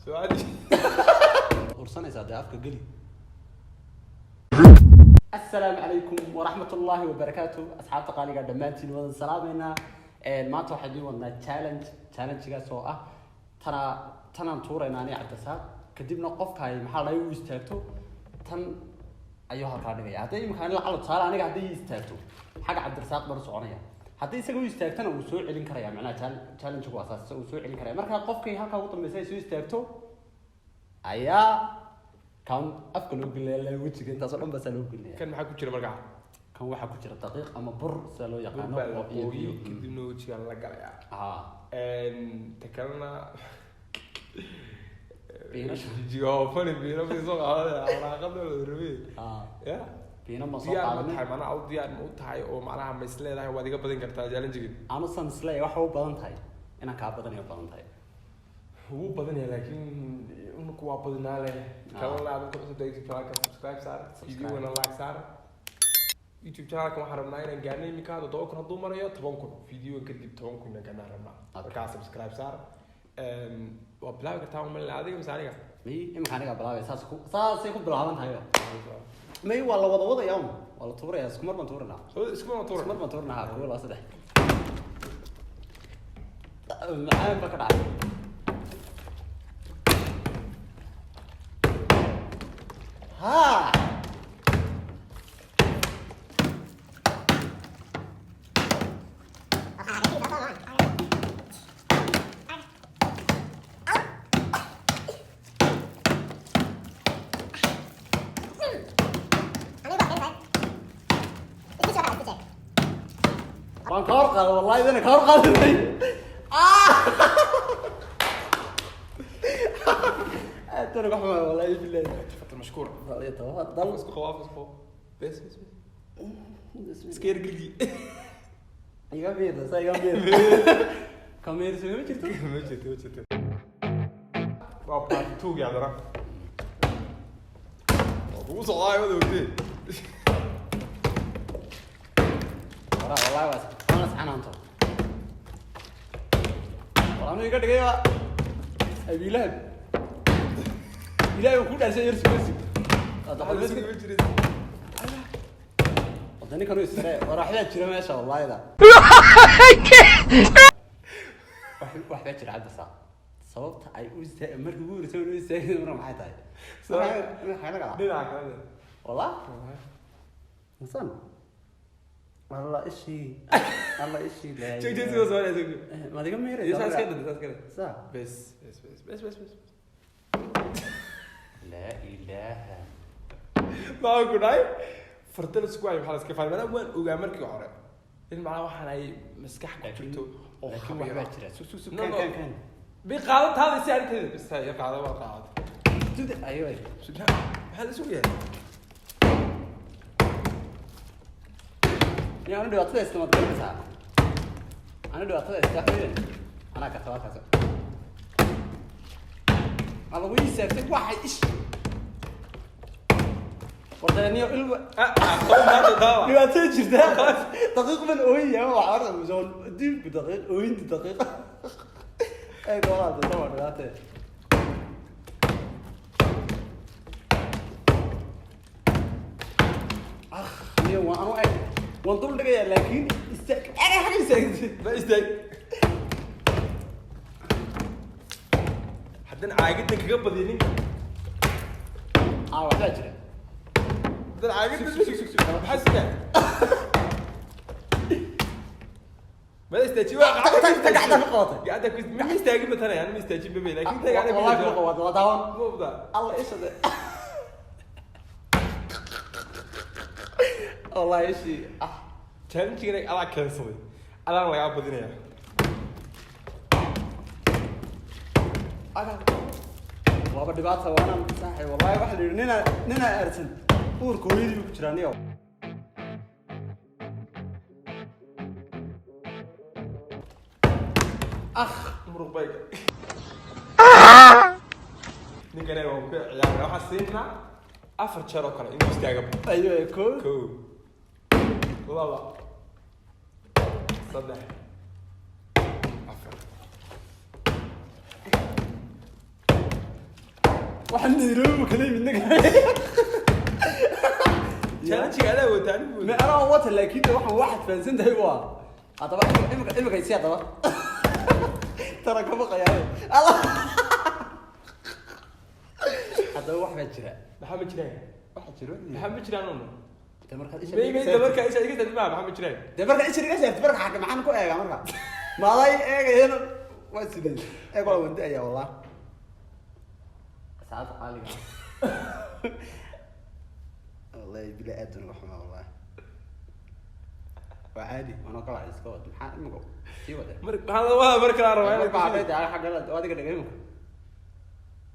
Su'aal. Ursanaysaa dee, afka geli. Asalaamu calaykum waraxmat ullaahi wabarakaatu, asxaabta qaaliga dhammaantiin wadan salaameynaa. Maanta waxaan idiin wadnaa challenge. Challengegaas oo ah tana tanaan tuuraynaa aniga Cabdisaaq, kadibna qofka ay maxaa laga u istaagto tan ayuu halkaa dhigaya. Hadday imika ani lacala tusaale aniga hadday ii istaagto, xagga Cabdirasaaq baan u soconaya. Haddii isaga u istaagtana, wuu soo celin karaya. Macnaha challenge-gu waa saas, wuu soo celin karaya. Marka qofkay halkaa ugu dambeysa ay soo istaagto ayaa kan afka loo gelinaya, wejiga intaasoo dhan baasaa loo gelinaya. Kan maxaa ku jira markaa? Kan waxaa ku jira daqiiq ama bur sida loo bur yaqaano baa la oo iyo qooyey biyo. Kadibna wejiga la galayaa. Haa. Ta kalena Biinasha. Jigoofani biino bay soo qaadanaya, waraaqada la rabay. Haa. Ya. Biino ma soo Diyaar ma qaadanin. tahay? Macnaha u diyaar ma u tahay oo macnaha ma is leedahay waad iga badin kartaa challenge-gan? Anusan isleeyahay waxa u badan tahay inaan kaa badanayo badan tahay. Wuu badan yahay, laakiin unku waa badinaa leh. Kalena aad ku cusub YouTube channelka subscribe saar, videogana like saar. YouTube channelka waxaan rabnaa inaan gaarno iminka 7,000, hadduu marayo 10,000 videogan kadib, 10,000 inaan gaarnaan rabnaa. Markaa subscribe saar. Waa bilaabi kartaa umalina, adiga mise aniga? May, imika anigaa bilaabay. Saas ku saasay ku bilaaban tahay. May, waa la wada wadaya un, waa la tuuraya, isku mar baan tuurinaa. So iskuma Isku tuura. mar baan tuurinaa. Haa, kow, laba, saddex. Macaan baa ka dhacay. Haa. Waan ka hor qaaday, wallahi idana ka hor qaaday. Aad baan uga xumahay, wallahi billahi. تفضل مشكور. Tafadal. Isku qabo, isku qabo. Bes bes bes, iska yar gelgi. Iga miirda saa, iga miirda, kameerso ma jirto. Ma jirto, ma jirto. Waa part two gii haddana waa kugu socdaa, wada ogtee. Waraa, wallahi waa waan las canaanto. War anu iga dhigay waa abiilahab. Ilaahay uu ku dhashay yar sugasi. Ma jirin. Wada ninkan uu isare. War waxbaa jira meesha, wallahida waxbaa jira. Cabdisa, sababta ay u istaag markii ugu horreysay u istaagay marka maxay tahay? Maxay naga Dhinaca kale. Wallah insan, wallah ishii, alla ishii. Joog joog, sida soo joog. Maad iga Iyo meeraysaa. saas ka dhan, saas ka dhan. Saa. Bes bes bes bes bes bes. Laa ilaaha. Maxaa ku dhahay? Farta la isku hayo, maxaa la iska fahmay? Maadaama waan ogaa markii hore in macnaha waxaan ay maskax ku jirto oo Laakiin khabiir waxbaa ah. jira. Sug sug sug. No, kan no. Kan kan. Bi qaado taada si arrinteeda bes ya qaado, waa qaado. Tuda ayo. Subxaan, maxaa la isugu yahay? Ni anu dhibaatada haysta maad garanaysaa? Anu dhibaatada haysta weeyaan anaa karta waa kaas ma lagu ii saagtay waxay ish wardaniyo ilba. Ah ah, qabo maanta daawa. Dhibaatada jirta daqiiq ban ooyaya, waxa horta musoon diibku daqiiq ooyinta daqiiq ay walaal waa dhibaate. Ah, niyo waa anu eg waan dul dhigayaa, laakiin istaag aga xagga istaagtay. Ma istaag. Haddana caagidan kaga badiyo ninka. Ah, waxbaa jira. Haddana caagidan, sug sug sug, maxaa sidaa? Ma istaaji waa Ta gacanta ku qabatay. Gacanta ku ma istaagin batanaya, ma istaajin babay, laakiin ta gacanta ku Wallahi ku qabatay, waa daawan. Mubda. Alla ishade, wallahi ishii ah. Challenge-gan adaa keensaday, adaan lagaa badinaya. Aga waaba dhibaata, waana saaxib. Wallahi waxa la yidhi ninaa aarsan uurka hooyadii buu ku jiraa niyow. Ah, muruq bayga ninkana waan ku ciyaarna. Waxaan siinaa afar jeer oo kale inuu istaagaba. Ayo, koo. Kow, laba, saddex, afar. Waxaan Nairobi kala yimid naga. Challenge-ga adaa wataa, anigu Ma anaa wata, laakiin de waxaan waxaad fahansan tahay waa haddaba imika isi haddaba tara ka baqayaaye. Allah, haddaba wax baa jira. Maxaa ma jiraan? Waxa jiro. Maxaa ma jiraan una? De markaad isha May may de marka isha iga saartid, maxaa ma jiraan? De marka isha iga saartid, marka xagga maxaan ku eegaa? Marka maaday eegayana waa sidee? Eeg, waa wanda ayaa wallah saacad qaaliga. Wallahi bila aad uga xumaa, wallahi waa caadi anoo kala iska wad. Maxaa imika sii wada? Mar maxaa la wadaa? Mar kale rabaa marka inaad waxay tahay xagga adiga dhigay imika.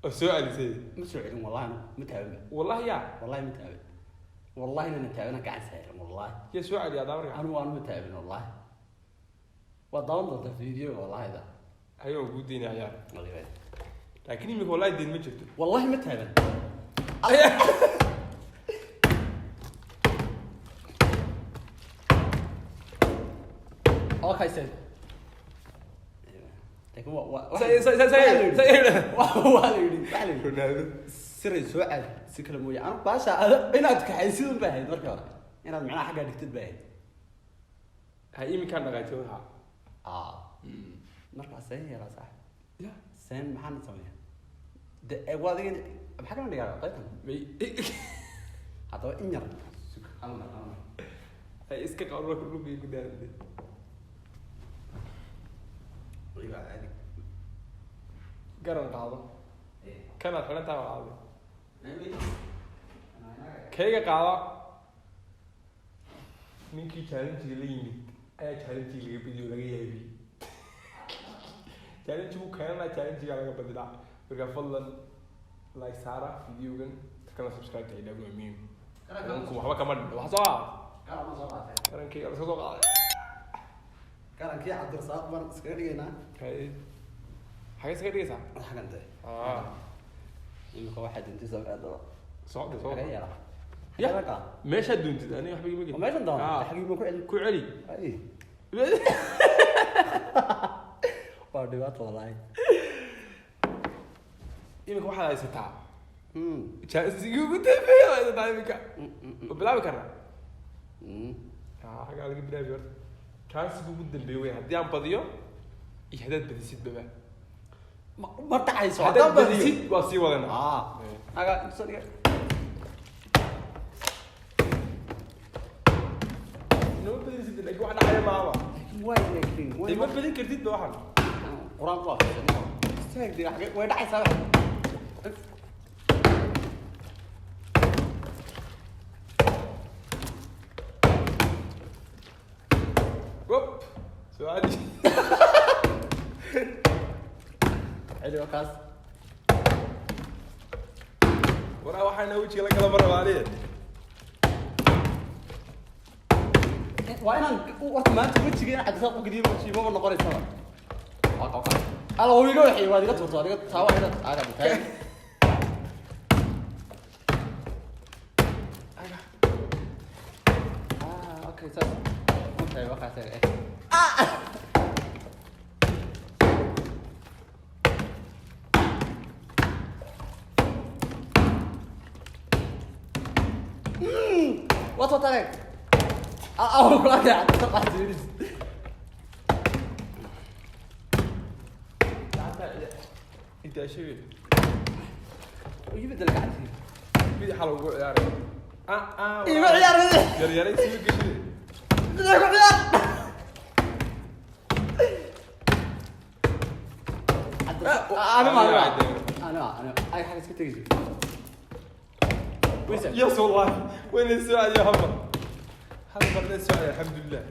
Oo soo celisay. Ma soo celin wallahi, anu ma taaban. Wallahi yaa. Wallahi ma taaban, wallahi inaan taabana gacan saaran wallahi. Yaa soo celiya hadaa marka? Anu waan ma taabin wallahi, waa daawan doontaa video wallahi da. Ayuu kuu diinaya ciyaar, laakiin imika wallahi diin ma jirto. Wallahi ma taaban. Okay, sir. Laakiin waa waa la yidhi, waxaa la yidhi Ronaldo. Siray soo caadi si kale mooye. Anu baasha inaad kaxaysid un bay ahayd markii hore, inaad macnaha xaggaa dhigtid bay ahayd. Ha, imikaan dhaqaajay waxa. Ah, markaa seen yeelaa sax? Ya. Seen maxaan sameeyaa de? Waa adiga, maxaa kana dhigaa qaybtan? May. Haddaba in yar sug, hal mar, hal mar. Hay, iska qabo marka dhulka ku daalade. Iga caadi. Garan qaado, kanaad xidhan tahay waa qaado, kayga qaado. Ninkii challenge la yimid ayaa challenge laga badiyo, laga yaabiyey. Challenge buu keenanaa, challenge-gaa laga badilaa. Marka fadlan like saara videogan, kana subscribe tahay dhagu waa muhiim. Garanku waxba kama dhin, wax soo qaad. Garan ma soo qaatay? Garankayga la soo qaaday. Garankii Cabdirasaaq baan iskaga dhigaynaa. Hay, xagee iskaga dhigaysaa? Xagan de. Ah. Imika waxaa dintay samee haddaba. Socda, socda. Xagee yeelaa? Ya. Xagee markaa? Meeshaad doontid, aniga waxba igama gelin. Oo meeshan doona? Ah. Xagee ma ku celin? Ku celi. Ay, waa dhibaato wallahi. Iminka waxaad haysataa chance-igii ugu dambeeyay aad haysataa iminka. Ma bilaabi karnaa? Ah, xaggaa laga bilaabi horta. Chance-igii ugu dambeeyay wey haddii aan badiyo iyo haddaad badisid baba. Ma dhacayso. Haddaad haddaan badiyo. Badisid waa sii wadanaa. Ah, aga soo dhiga. Inama badinisid, laakiin wax dhacaya maaba. Laakiin waay, laakiin Dee ma badin kartid ba waxan. Qur-aan ku akhrisan istaag dee, way dhacaysaa wax. Wop, soo celi. Celi, waa kaas. Waraa, waxaana wejiga la kala maraba aniga. Waa inaan horta maanta wejiga in Cabdisaaq u gediyo wejiga maba noqonaysaba. Waa qawqa alla wuu iga waxay, waad iga tuurta, waad iga taawa ila aga taay. Ah, okay, saas. Okay, waa kaas eh. Ah, waad soo tareeg. Ah ah, ku arkay Cabdisaaq aad. Gacanta intaa sheegay. Ii bedel gacantii. Bidix lagu ciyaaray. Ah ah. Iima ciyaar bidix. Yaryaray sii gashide. Bidix ku ciyaar. Ana ma ana ana ay xaga iska tegayso. Waysa. Yes, wallahi وين soo celiyo, hal mar, hal mar la soo celiyo, alxamdulilah.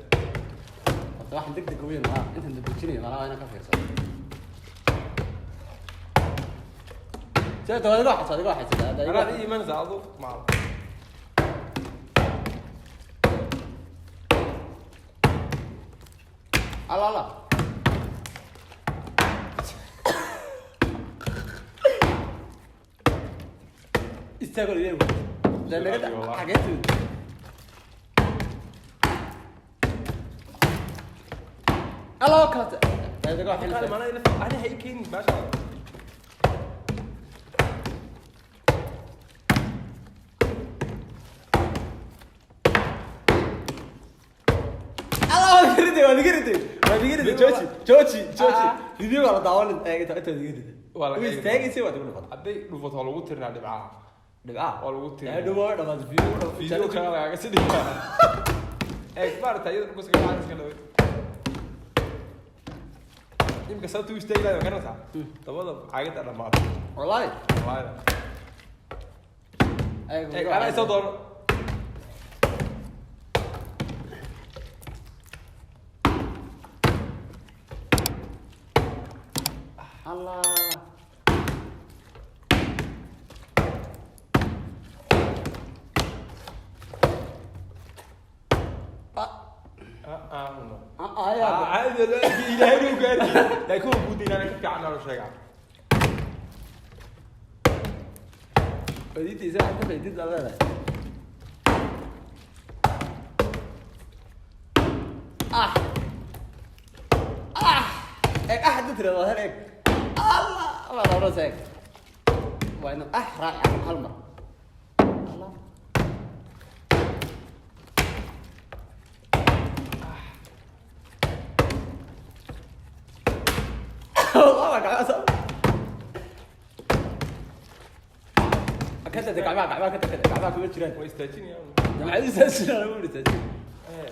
Horta waxaan degdeg weyn waa intaan dedejinayo, malaha waa inaan ka fiirsado. Sida tawaad iga waxaysa, adiga waxaysa. Anaa ii imanaysa adu maal. Alla alla. Istaago iyagu. Xagee timid? Alla kala. Adiga waxay. Qaali maanaa ina ani hay keenin baasha. riday, waad iga riday, waad iga riday. Jooji, jooji, jooji. Ah. Video waa la daawanin. Eeg, inta waad iga riday. Waa laga Way eegi istaagaysay, waad igu dhufatay. Hadday dhufato waa lagu tirinaa dhibcaha. Dhibcaha Waa lagu tirinaa. Hadhow waa dhamaatay video. Video kale lagaaga sii dhigaa. Eeg, maaragta iyada dhulka iskaga dhacay, iska dhaway. Imika sababta u istaagi lahayd waa garanaysaa? Dabada caagada dhamaatay. Wallahi. Wallahi. Eeg, Eeg, anaa isoo doono. Allah. Ah. Ah, ah, no. Ah, ah, yaa. Ah, caadi ilaahay inuu gaari. Laakiin waa guud inaan ka fiican loo sheegaa. Fadiidtiisa waxaad ka faa'iidid baad leedahay. Ah. Ah. Eeg, ah, hadda tiraahdo, hal eeg. Allah, waad odhanaysaa, eeg. Waa inaad ah raaci hal mar. Allah. Waa gacmaha soo. Ka tagtay gacmaha, gacmaha ka tagtay, gacmaha kuma jiraan. Waa istaajinayaan. Maxaad istaajinaa? Lagu istaajin. Eh.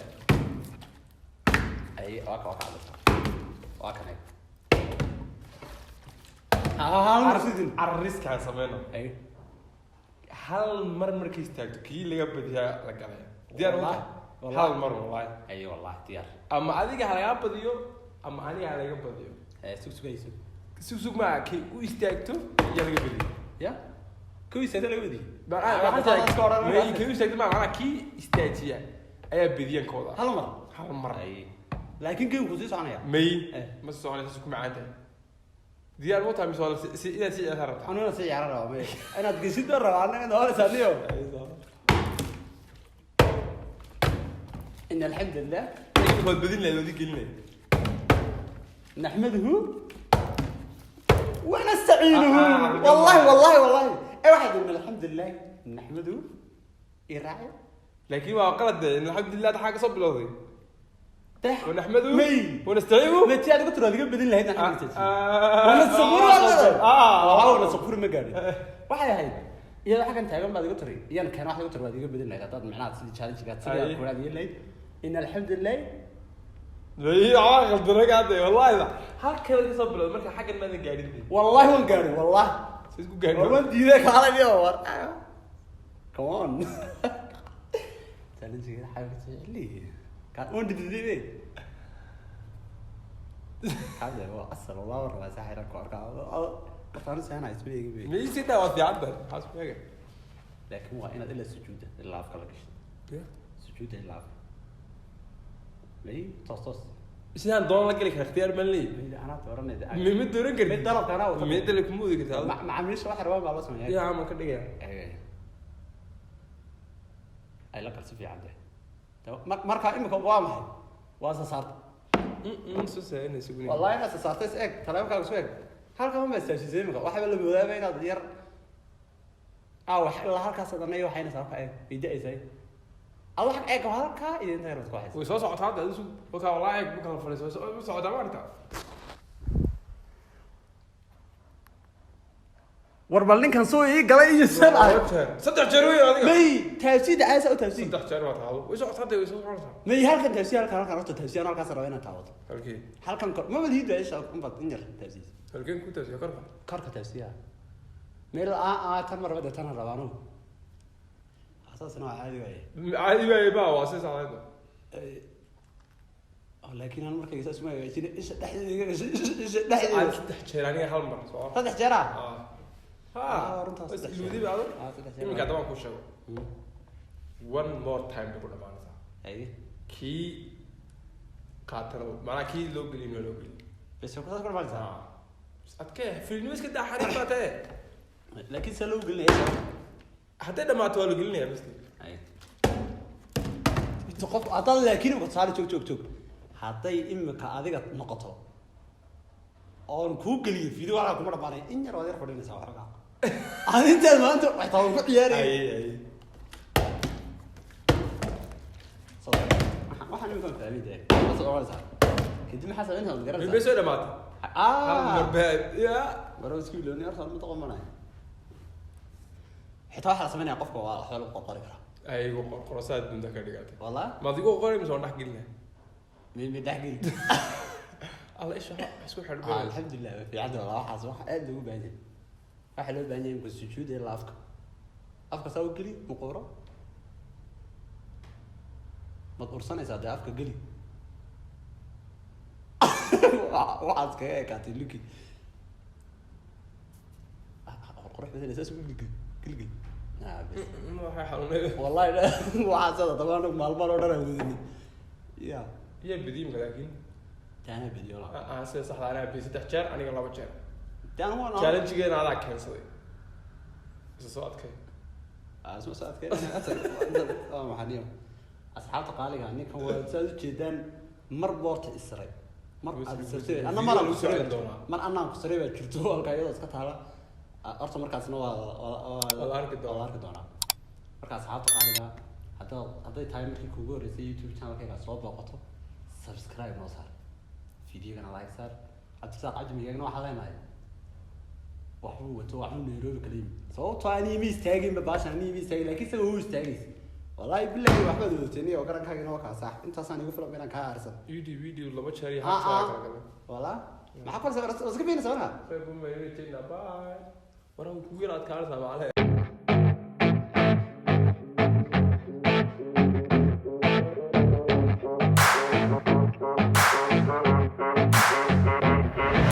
Ay, waa ka, waa ka, waa kan, eeg. Hal mar sidin. Carriskaan sameyno. Ay. Hal mar markay istaagto kii laga badiyaa la galaya. Diyaar ma tahay? Wallahi. Hal mar wallahi. Ay, wallahi diyaar. Ama adiga ha lagaa badiyo ama aniga ha laga badiyo. Ee, sug, sugayso. Sug, sug maa, kii u istaagto yaa laga badiyo. Ya kuwii istaagta laga badiyey. May kii u istaagto maa, macnaha kii istaajiya ayaa badiyankooda. Hal mar. Hal mar. Ay, laakiin game ku sii soconaya. May. Eh. Ma soconaysa, saas ku macaan tahay. Diyaar ma tahay mise waa inaad si ciyaarta rabtaa? Aniguna sii ciyaaran rabaa, may inaad gesid baan rabaa, annaga nooleysaa niyo. In alxamdu lilah. Waad badin lahayd, waad i gelin lahayd. نحمده ونستعينه. آه، آه، والله والله والله اي واحد من الحمد لله نحمده يراعي. Laakiin waa qalad de, alxamdulilah taxaa ka soo bilowday. ونحمده مي ونستعينه. ما تي قلت له بدل لهيد نحن آه. ونستغفره. آه. والله ونستغفره ما قال waxay ahayd iyadoo xaggan taagan baad igu tiri iyan keen waxaad igu tiri waad iga bedel lahayd haddaad macnaha sidii challenge-gaad sidii aad Ay. kooraad yeeli lahayd in alxamdulilah. Way waa qaldanay hadda wallahi, halkan ka soo bilowday marka xaggan maadan gaadhin. Wallahi waan gaadhay, wallahi. Si isku gaadhin. War waan diiday, kaalay war, come on, challenge-ga xagga jeceli ka waan diiday kaade waa asal wallahi, war waa saaxiran ku arkaa horta seenaa isma eegi bay. Ma ii daa, waa fiican tahay, maxaas ku eega. Laakiin waa inaad ilaa sujuudda ilaa afka la gasho, sujuudda ilaa afka may toos toos. Sidaan doon la geli kara ikhtiyaar baan leeyahay. May anaa dooranayda. Ma dooran kartid. Mid dalabka anaa wata. Ma dalabka ma wadi kartaa. Macaamiisha waxay rabaan baa loo sameeyaa. Yaa ama ka dhigaya. Ay la kal si fiican deh. Marka imika waa maxay? Waa sa saarta. Soo saarayna sugunay. Wallahi inaad sa saartay is eeg, taleefankaaga isu eeg. Halkan ma istaajisay imika, waxaaba la moodaaba inaad yar ah wax ilaa halkaas adana iyo waxayna sababka eeg way da-aysaa. Adu xag eeg halkaa iyo inta yar baad ku waxaysa. Way soo socotaa hadda, adigu wakaa wallahi eeg marka la fadhiiso way socotaa, ma aragtaa? War bal ninkan soo ii galay iyo san ah. Laba jeer, saddex jeer wey adiga. May taabsida caasa u taabsi. Saddex jeer waa taado, way socotaa hadda, way soo socotaa. May halkan taabsi, halkan, halkan horta taabsi, anaa halkaas rabaa inaad taabato. Halkee? Halkan kor ma malihid isha unbaad in yar taabsiis. Halkeen ku taasiyo korka? Korka taabsiya meel aa aa tan marba dee tan rabaa anugu asaasna waa caadi waaye. Caadi waaye ma waa si saxayda. Oh, laakiin aan markayga saas uma hagaajin, isha dhexdeeda iga gashay, isha caadi dhexdeeda. Saddex jeer, aniga hal mar soo. Saddex jeer ah. Ah. Ah, runtaas bas saddex jeer. ilowday ba adu. Ah, saddex jeer. Iminka haddaba aan kuu sheego, one more time bay ku dhamaanaysaa. Haye. Kii qaatana macnaha kii loo gelin waa loo gelin. Bes waa saas ku dhamaanaysaa. Ah. Bas adkee filimnimo iska daa, xariif baa tahe. Laakiin see loo gelinaya? Hadday dhamaato waa loo gelinaya bas. Haye. Inta qof haddaad laakiin imika tusaale joog joog joog hadday imika adiga noqoto oon kuu geliyo video halkaa kuma dhamaanay, in yar waad yar fadhinaysaa waxoogaa adintaad maanta waxtaa waan ku ciyaaraya. Ay ay. Waxaan imika fahmay dee. Saas oranaysaa. Kadib maxaa samaynaysaa, ma Bay garanaysaa? Soo dhamaatay hal Ah. mar baa ya. War isku ilooni horta, ma doqon. Xitaa waxaa la samaynaya, qofka waa waxba lagu qorqori karaa. Ayagu qorqorosaad dunta ka dhigatay. Wallah. Ma adigu qoray mise waan dhex gelina? Mi dhex geli. Alla, isha wax isku Ah, xidhbay. Alxamdulilah, way fiicanta wallah. Waxaas wax aad loogu baahan yahay, waxaa loo baahan yahay imka sujuud ilaa afka, afka saa u geli, muquuro maad ursanaysaa dee, afka geli. Waxaas kaga ekaatay luki qurux badan, saas ugu gilgil gilgil. Ah, bes. Waxay xanuunay. Wallahi waxaas ada dabaan maalmaan oo dhan aan wadani ya. Iyo badiimka laakiin. Taana badiyo la. Ah, sida saxda anaa biyey saddex jeer, aniga laba jeer. Taana waa Challengegeena adaa keensaday, isa soo adkay. Isma soo adkay. Waa maxaa niyo, asxaabta qaaliga, ninkan waa saad ujeedaan, mar boorta isray, mar aad isirtay, anna mar aan Video ku siray lagu soo doonaa. Mar anaan ku siray baa jirto halka iyadoo iska taala. Ah, horta markaasna waa Waa la arki doonaa. Waa la arki doonaa. Marka asxaabta qaaliga, hadday tahay markii kuugu horreysay YouTube channelkayga soo booqato, subscribe noo saar, videogana like saar. Cabdirasaaq Cabdi Migaagna waxaa leenahay waxbuu wato, waxbuu Nairobi kala yimid, sababtoo ani ima istaaginba baashan, ani ima istaagin, laakiin isaga wuu istaagaysa. Wallahi billahi, waxbaad wadatay oo garankaaga waa kaa saax. Intaasaan igu filan inaan kaa aarsan. Video video laba jeer iyo hal Ah, jeer ah. kala galay. Wala maxaa kula soo iska beenaysa marka? Bye. Waran kugu yar adkaanaysaa macnaheed.